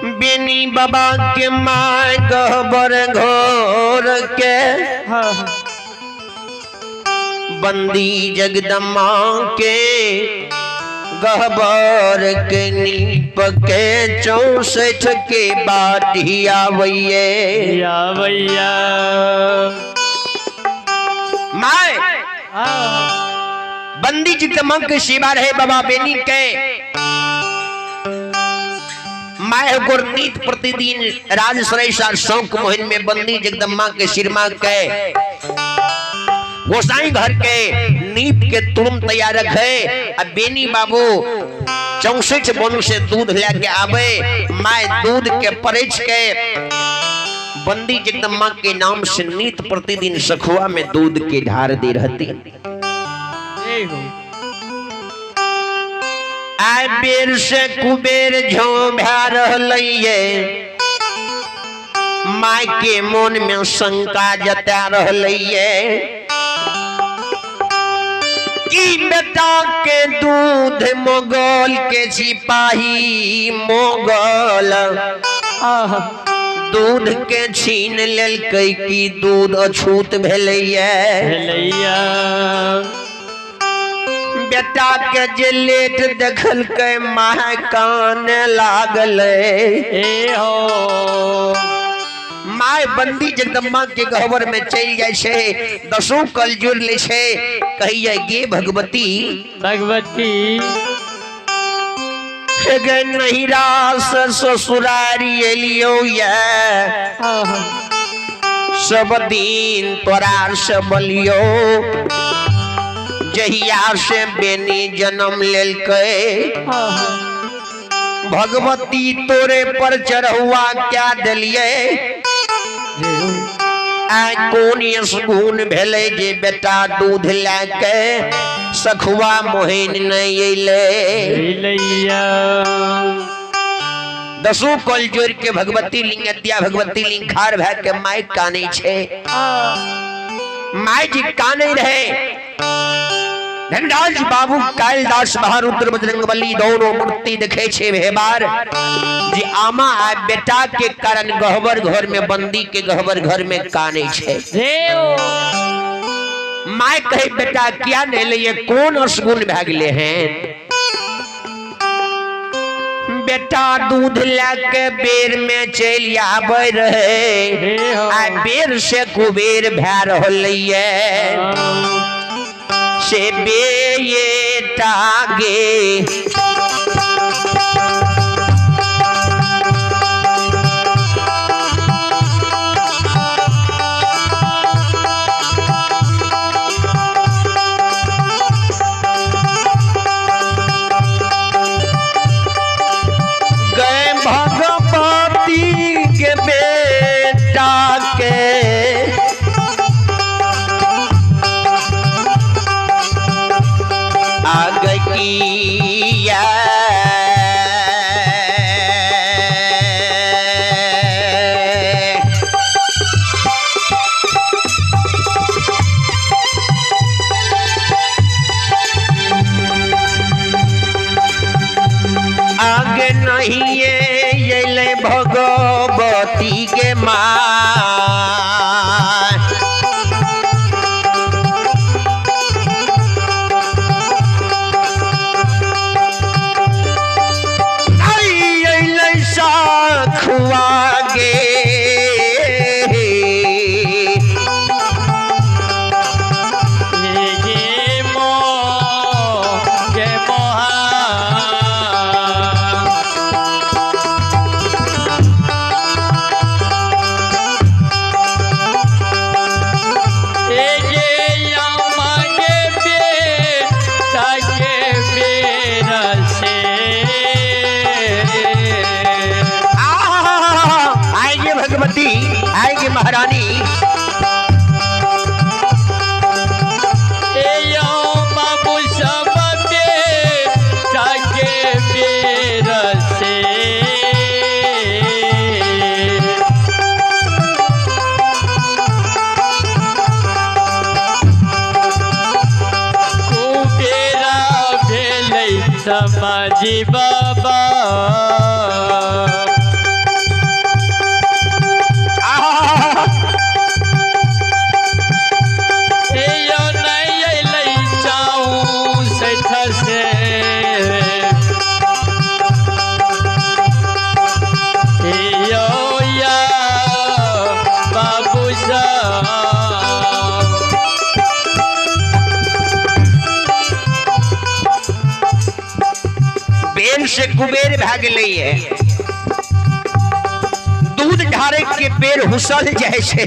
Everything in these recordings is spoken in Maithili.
बेनी बाबा के my गहबर घोर के बंदी जगदम्मा के गहबर के नीप के 64 के बाटी आवैये आवैया। My बंदी जगदम्मा के सेवा रहे बाबा बेनी के my गुरनीत प्रतिदिन राजसराय सार शौक मोहिन में बंदी जगदम्मा के सिरमा के गोसाई घर के नीप के तुरम तैयार रखे। अब बेनी बाबू 64 बन से दूध लेके आवे, my दूध के परछ के बंदी जगदम्मा के नाम से नीत प्रतिदिन सखुआ में दूध के ढार दे रहती। आय बेर से कुबेर झोंभा रहलैये, my के मन में शंका जता रहलैये कि बेटा के दूध मुगल के सिपाही मुगल दूध के छीन लेलकै कि दूध अछूत भेलैये। बेटा के जे लेट देखलकै my कान लागलै। ए हो। My बंदी जगदम्बा के गहबर में चल जाय छै, दसों कल जोड़ ले छै, कहिए गे भगवती भगवती गे नहिरा से ससुरारी एलियो ये सब दिन तोरा से बलियो, जहिया से बेनी जन्म लेलकै भगवती तोरे पर चढ़ुआ क्या दिलिये, आइ कोन यसगुण भेलै जे बेटा दूध लए के सखुआ मोहिन नहीं अयलै। एलैया। दसों कल जोड़ के भगवती लिंग अत्या भगवती लिंग खार भए के my कानै छै। My जी कानै रहे। धनराज बाबू कालिदास महारुद्र बजरंगबली दोनों मूर्ति देखे छे भेबार जी आमा आ बेटा के कारण गहबर घर में बंदी के गहबर घर में काने छे। My कहे बेटा क्या नहीं लिए कौन असगुण भए गेले हैं, बेटा दूध लए बेर में चलि आबै रहे, आ बेर से कुबेर भए रहल ये से बेटा गे गए भगवती के बेटा के आग किया आगे नहीं ये भगवती के माँ खुआ गे गे मो गे मोहा। ए गे यामा गे बेटा के बेरा से। आएंगे भगवती आएंगे महारानी। ए यो बाबू सब बेटा के बेरा से। कुबेरा भेलै समाजी बाबा। से कुबेर भए गेलैए। दूध ढारे के बेर हुसल जाइ छै।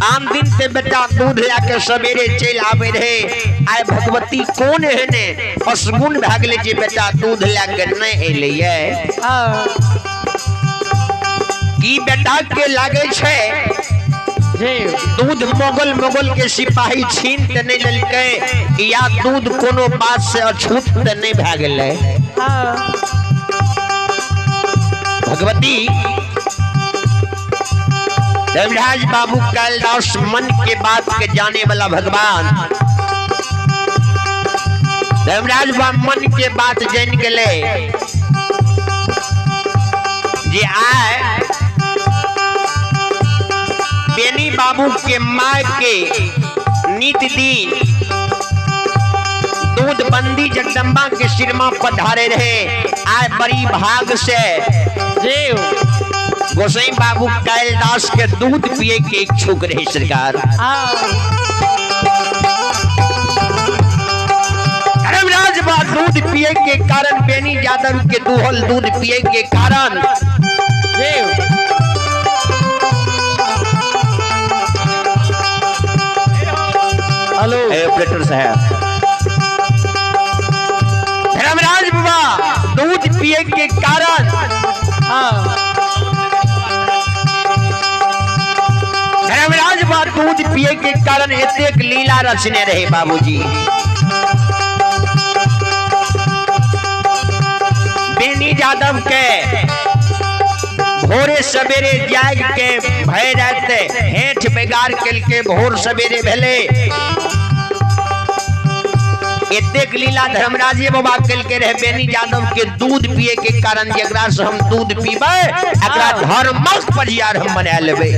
आम दिन ते बेटा दूध लए के सवेरे चलि आबै रहे, आइ भगवती कोन एहने असगुन भए गेलै जे बेटा दूध लए के नहि एलैए। की बेटा के लागै छै दूध मोगल मोगल के सिपाही छीन ते नहि लेलकै, या दूध कोनो बात से अछूत ते नहि भए गेलै। भगवती रविराज बाबू कैलदास मन के बात के जाने वाला भगवान रविराज बाबू मन के बात जान गेलै जे आए बेनी बाबू के माय के नित दिन दूध बंदी जगदम्बा के सिरमा पर ढारे रहे, आए बड़ी भाग से गोसाई बाबू कैलदास के दूध पिए के इच्छुक रहे सरकार। धर्मराज बा दूध पिए के कारण बेनी यादव के दूहल दूध पिए के कारण हेलो ऑपरेटर साहब धर्मराज बाबा दूध पिए के कारण धर्मराज बाबा दूध पिए के कारण एतेक लीला रचने रहे बाबूजी। बेनी यादव के भोरे सवेरे जाग के भय रात हेठ बेगार के भोर सवेरे भेले एतेक लीला धर्मराजे बाबा के रहे बेनी यादव के दूध पिए के कारण जकरा से हम दूध पीबै एकरा धर्मक परियार हम बना लेबै।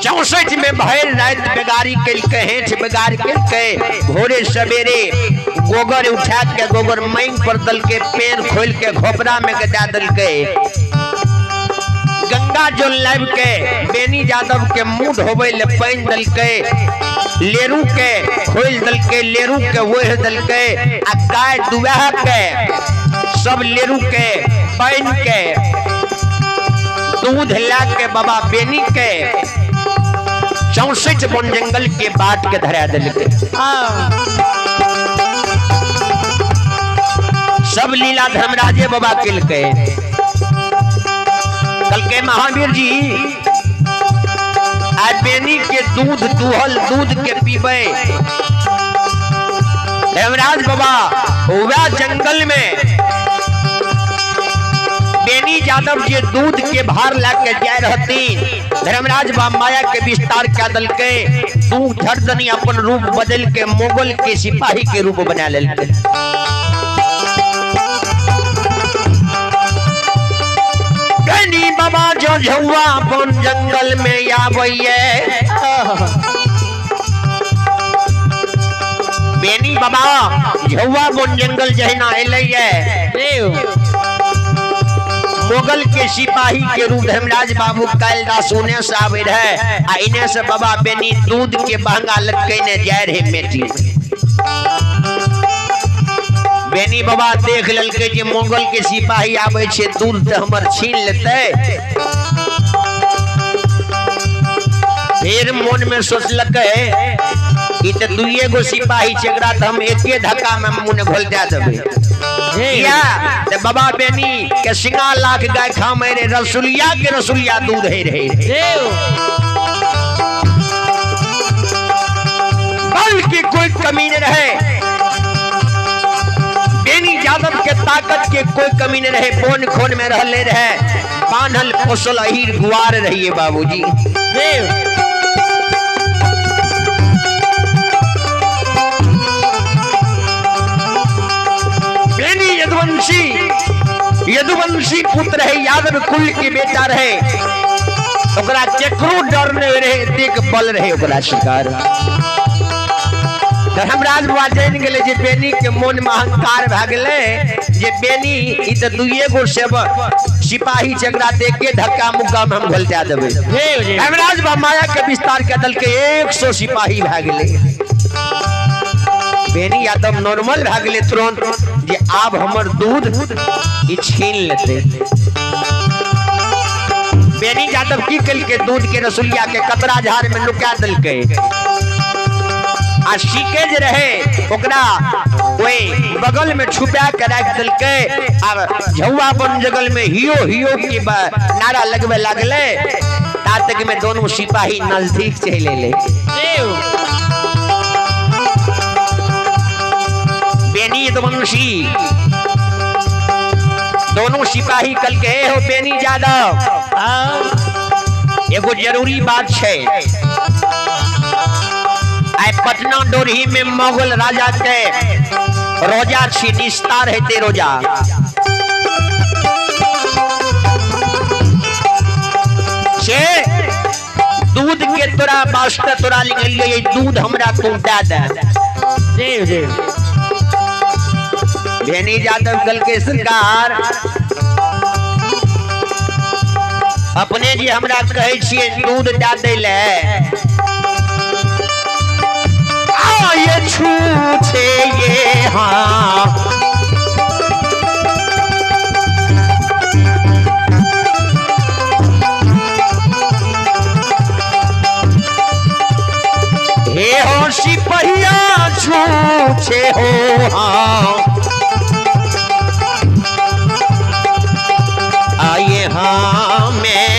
64 में भर रात बेगारी केलकै, हेठ बेगार केलकै, भोरे सवेरे गोबर उठा के गोबर मांग पर दलके, पेड़ खोल के खोपड़ा में के दे दलके, गंगा जल लाब के बेनी यादव के मुंह धोबै ले पानि दलके, लेरू के खोल दलके, लेरू के ओढ़ दलके, आ गाय दुआह के सब लेरू के पानि के दूध ला के बाबा बेनी के 64 वन जंगल के बाट के धरा दलके। सब लीला धर्मराजे बाबा केलकै। कल के महावीर जी आ बेनी के दूध दूहल दूध के पीबे धर्मराज बाबा वह जंगल में बेनी यादव जे दूध के भार ला के जाय रहतीन, धर्मराज बाबा माया के विस्तार क्या दलके, दूध झटदनी अपन रूप बदल के मुगल के सिपाही के रूप बना लेलके। बेनी बाबा जो झुआ अपन जंगल में आबैये, बेनी बाबा झुआ बन जंगल जहिना एलैये मुगल के सिपाही के रूप धर्मराज बाबू कैलदास ओने से आबे रहे आ इने से बाबा बेनी दूध के बहंगा लटकेने जाय रहे मेटी। बेनी बाबा देख लेलकै जे मुगल के सिपाही आबे छै दूध ते हमर छीन लेतै। फिर मन में सोचलकै ई ते दुइये गो सिपाही छै, एकरा त हम एके धक्का में मुँह घोल दे देबै। किया ते बाबा बेनी के सिंगा लाख गाय खामे रे रसुलिया के रसुलिया दूध हे रहे। बल की कोई कमी नहीं रहे, बेनी यादव के ताकत के कोई कमी नहीं रहे, बोन खोन में रहले रहे, बान्हल पोसल अहीर गुआर रहिए बाबूजी। बेनी यदुवंशी यदुवंशी पुत्र है, यादव कुल के बेटा रहे, ओकरा केकरो डर नहीं रहे, एतेक बल रहे ओकरा शिकार। धर्मराज बाबा जानि गेलै जे बेनी के मन में अहंकार भए गेलै जे बेनी ई तऽ दुइये गो सेवक सिपाही छै, एकरा देख के धक्का मुक्का में हम घोलटा देबै। धर्मराज बाबा माया के विस्तार के दलके 100 सिपाही भए गेलै। बेनी यादव नॉर्मल भए गेलै तुरंत जे आब हमर दूध ई छीन लेतै। बेनी यादव की केलकै, दूध के रसुलिया के कतरा झाड़ में नुका देलकै आ सीके जे रहे ओकरा ओहि बगल में छुपा के राखि देलकै। आब झौआ बन जगल में हियो हियो के नारा लगबे लागलै। ता तक में दोनों सिपाही नजदीक चलि एलै। बेनी यदुवंशी दोनों सिपाही कल के हो बेनी यादव, एगो जरूरी बात छै। आइ पटना डोरही में मुगल राजा के रोजा छी, निस्तार हेते रोजा। से दूध के तोरा वास्ते तोरा लिंगलिए, दूध हमरा तू दे दे। जी जी। भेनी यादव कल के सरकार अपने जी हमरा कहै छियै दूध दे दै ले, आ ये छू छे ये हाँ हे हो सिपहिया छू छे हो हाँ आइए हाँ में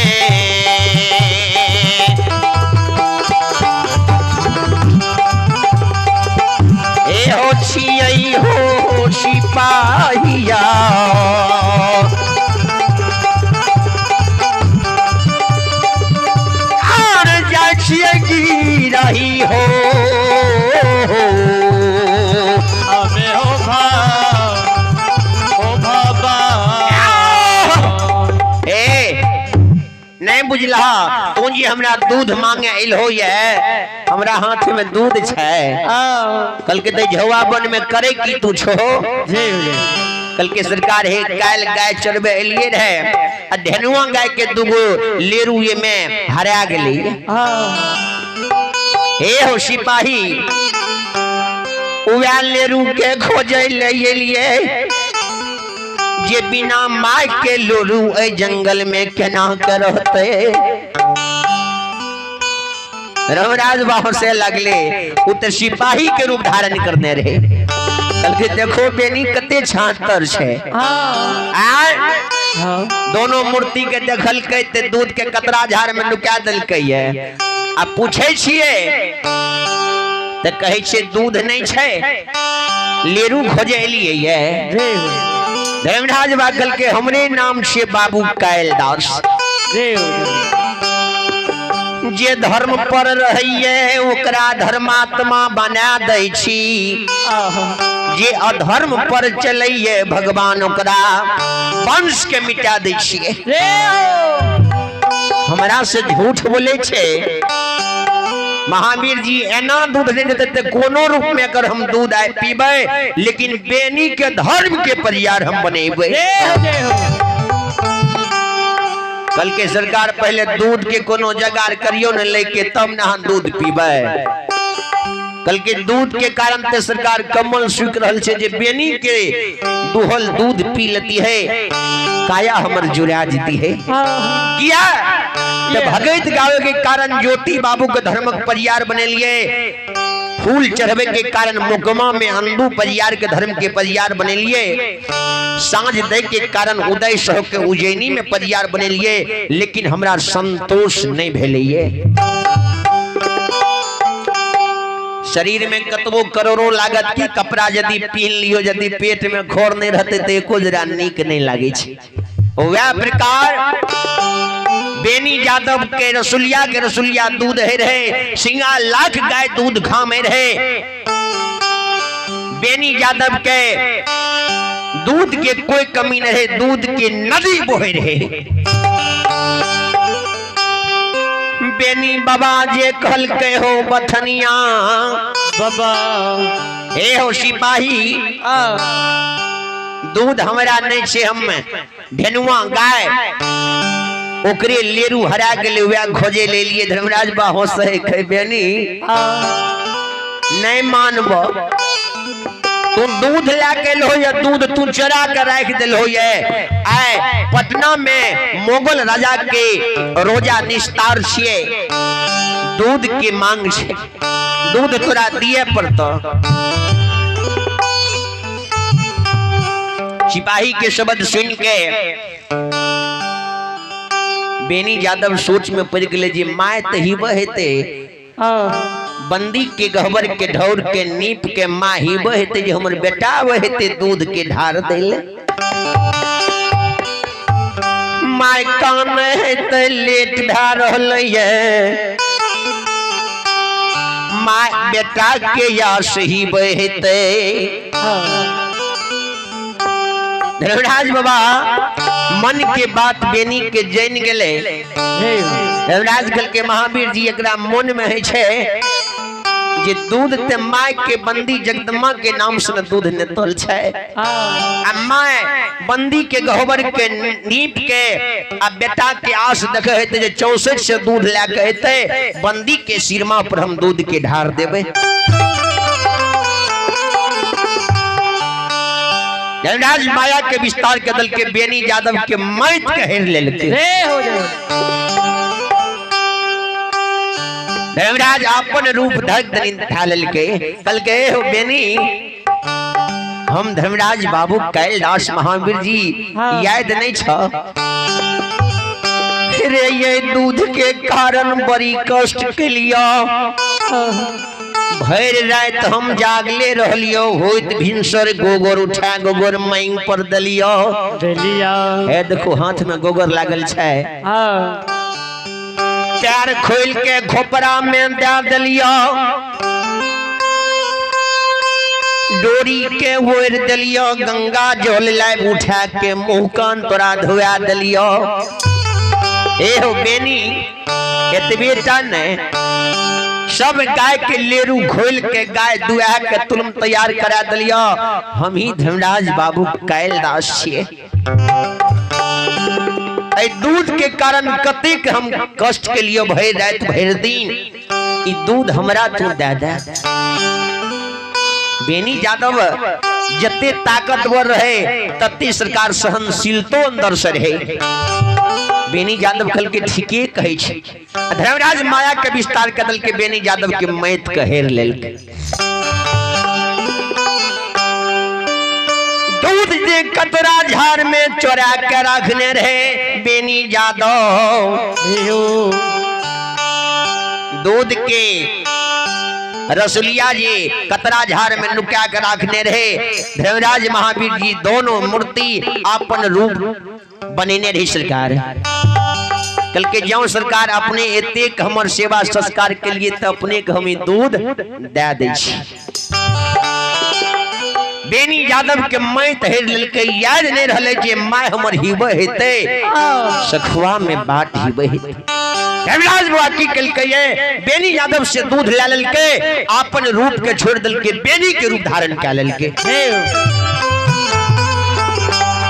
हे हो छियै हो सिपाहिया आर जाइ छियै गिरही हो। हमें हो भा ओ बाबा। ए नहीं बुझलहा, तू जी हमरा दूध मांगे आइल हो ये, हमरा हाथ में दूध छै। कल के झौआ वन में करे की तू छो? जी जी। कल के सरकार हे काल गाय चरबे एलिए रहे आ धेनुआ गाय के दूगो लेरू ये में हरा गेली। हे हो सिपाही, उहे लेरू के खोजे ले एलिए जे बिना my के लोरू ए जंगल में केना के रहते। रघुराज बाबू से लगले उ तो सिपाही के रूप धारण करने रहे। कल के देखो बेनी कते छातर छे। आर दोनों मूर्ति के देखलकै ते दूध के कतरा झाड़ में नुका देलकै ये। आ पूछै छियै ते कहै छियै दूध नहीं छै, लेरू खोजे एलियै ये। धर्मराज बा कहलकै हमरे नाम छियै बाबू कायल दास। जे धर्म पर रहैये ओकरा धर्मात्मा बना दै छी, जे अधर्म पर चलैये भगवान ओकरा वंश के मिटा दै छियै। हमरा से झूठ बोले छै महावीर जी, एना दूध नहीं देते ते कोनो रूप में अगर हम दूध आए पीबै, लेकिन बेनी के धर्म के परियार हम बनेबै। कल के सरकार पहले दूध के कोनो जगार करियो न लेके तब न हम दूध पीबै। कल के दूध के कारण ते सरकार कमल सूख रहल छे जे बेनी के दुहल दूध पी लेती है, काया हमर जुड़ा जीती है। किया ते भगत गावे के कारण ज्योति बाबू के धर्मक परियार बनेलिए, फूल चढ़वे के कारण मोकमा में अंदू परियार के धर्म के परियार बनेलिए, साँझ दे के कारण उदय सह के उज्जैनी में परियार बनेलिए, लेकिन हमरा संतोष नहीं भेलिए। शरीर में कतबो करोड़ों लागत की कपड़ा यदि पहन लियो, यदि पेट में खोर नहीं रहते तो एको जरा नीक नहीं लागे छे। वह प्रकार बेनी यादव के रसुलिया दूध है रहे, सिंगा लाख गाय दूध खामे रहे। बेनी यादव के दूध के कोई कमी नहीं रहे, दूध के नदी बहे रहे। बेनी बाबा जे कहल के हो बथनिया बाबा, हे हो सिपाही, दूध हमरा नहीं छे, हम धेनुआ गाय ओकरे लेरू हरा गेलै, वएह खोजे ले लिए। धर्मराज बा हो सहे खे बेनी, नहीं मानब तू दूध ला के लो या दूध तू चरा के राख दिलो ये। आए पटना में मुगल राजा के रोजा निस्तार छिए, दूध के मांग छे, दूध तोरा दिए पड़तो। सिपाही के शब्द सुन के बेनी यादव सोच में पड़ गए जे my त हिब हेते, बंदी के गहबर के ढौर के नीप के माँ हिब हेते जे हमर बेटा हेते दूध के ढार देले। My कान हेते लेट भा रहल ये, my बेटा के यास ही बहेते। धर्मराज बाबा मन के बात बेनी के जैन गेले। धर्मराज कल के महावीर जी एकरा मन में है छे जे दूध ते my के बंदी जगदम्बा के नाम से दूध नेतल छे, आ my बंदी के गहबर के नीप के आ बेटा के आस देखे हेते जे 64 से दूध ला के हेते, बंदी के सिरमा पर हम दूध के ढार देबे। धर्मराज माया के विस्तार के दल के बेनी यादव के मौत के हेर लेलके। धर्मराज अपन रूप धक धरा लेलके, कल के हो बेनी हम धर्मराज बाबू कैलाश महावीर जी याद नहीं छ रे, ये दूध के कारण बड़ी कष्ट के लिया भर रात हम जागले रहलियो, होइत भिनसर गोबर उठा गोबर मांग पर दलियो दलिया। हे देखो हाथ में गोबर लागल छै, पैर खोल के खोपरा में दे दलियो, डोरी के ओढ़ दलियो, गंगा जल लाइब उठा के मुंह कान तोरा धोआ दलियो। ए हो बेनी एतबे टा नहीं, सब गाय के लेरू खोल के गाय दुआ के तुलम तैयार करा दिलियो, हम ही धर्मराज बाबू कैलदास छिए। दूध के कारण कतेक हम कष्ट के लिए भर रात भर दिन, ई दूध हमरा तू दे दे। बेनी यादव जते ताकतवर रहे तते सरकार सहनशीलतो अंदर से रहे। बेनी यादव कल के ठीके कहै छै। धर्मराज माया के विस्तार कदल के बेनी यादव के मैत के हेर लेलकै। दूध जे कतरा झाड़ में चोरा के रखने रहे बेनी यादव, दूध के रसुलिया जी कतरा झाड़ में नुका के रखने रहे। धर्मराज महावीर जी दोनों मूर्ति अपन रूप बनेने रही सरकार। कल के जाओ सरकार अपने एतेक हमर सेवा संस्कार के लिए तो अपने के हम दूध दे दै छी। बेनी यादव के my हेर लेलकै, याद नहीं रहले जे my हमर हिब हेतै, सखुआ में बाट हिब हेतै। धर्मराज बाबा की केलकै, बेनी यादव से दूध ला लेलकै, अपन रूप के छोड़ देलकै, बेनी के रूप धारण कए लेलकै।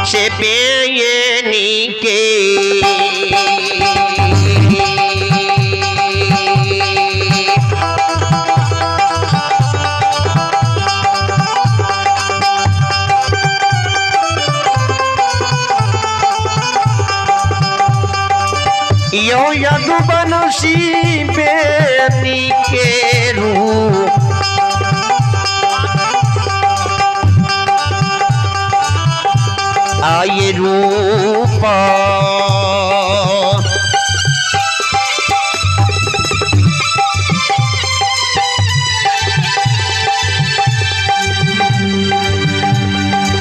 से बेनी के यो यदुवंशी बेनी के रूप आये रूप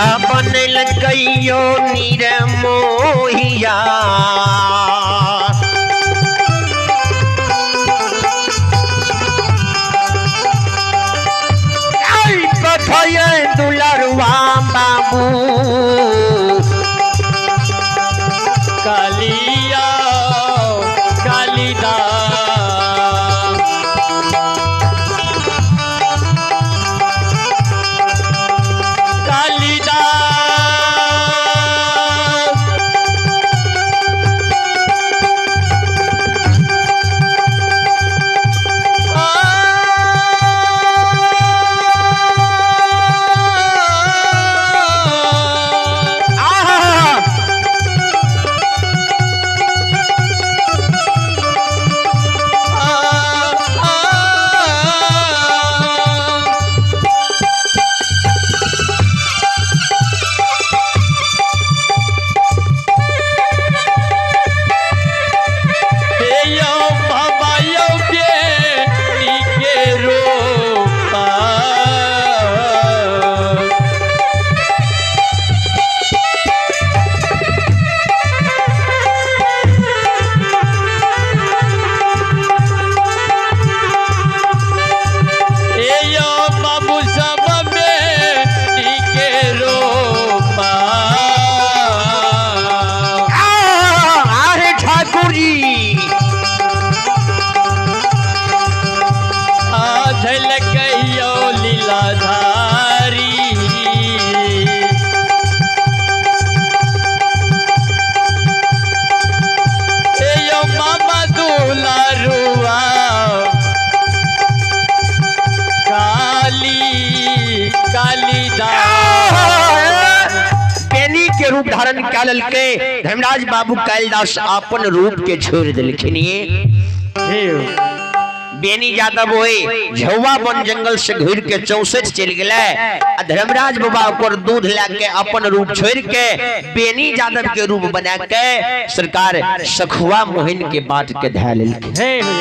अपन लगइयो निरमोहिया। दुलरुआ बाबू कालिया कालिदास कालिदास। आ रूप धारण कए लेलकै। धर्मराज बाबू कालिदास अपन रूप के छोड़ि देलखिन। ये जय हो। बेनी यादव होए झौवा वन जंगल से घुर के 64 चलि गेलै आ धर्मराज बाबा ओकर दूध लए के अपन रूप छोड़ि के बेनी यादव के रूप बना के सरकार सखुआ मोहिन के बाट के धए लेलखिन। जय हो।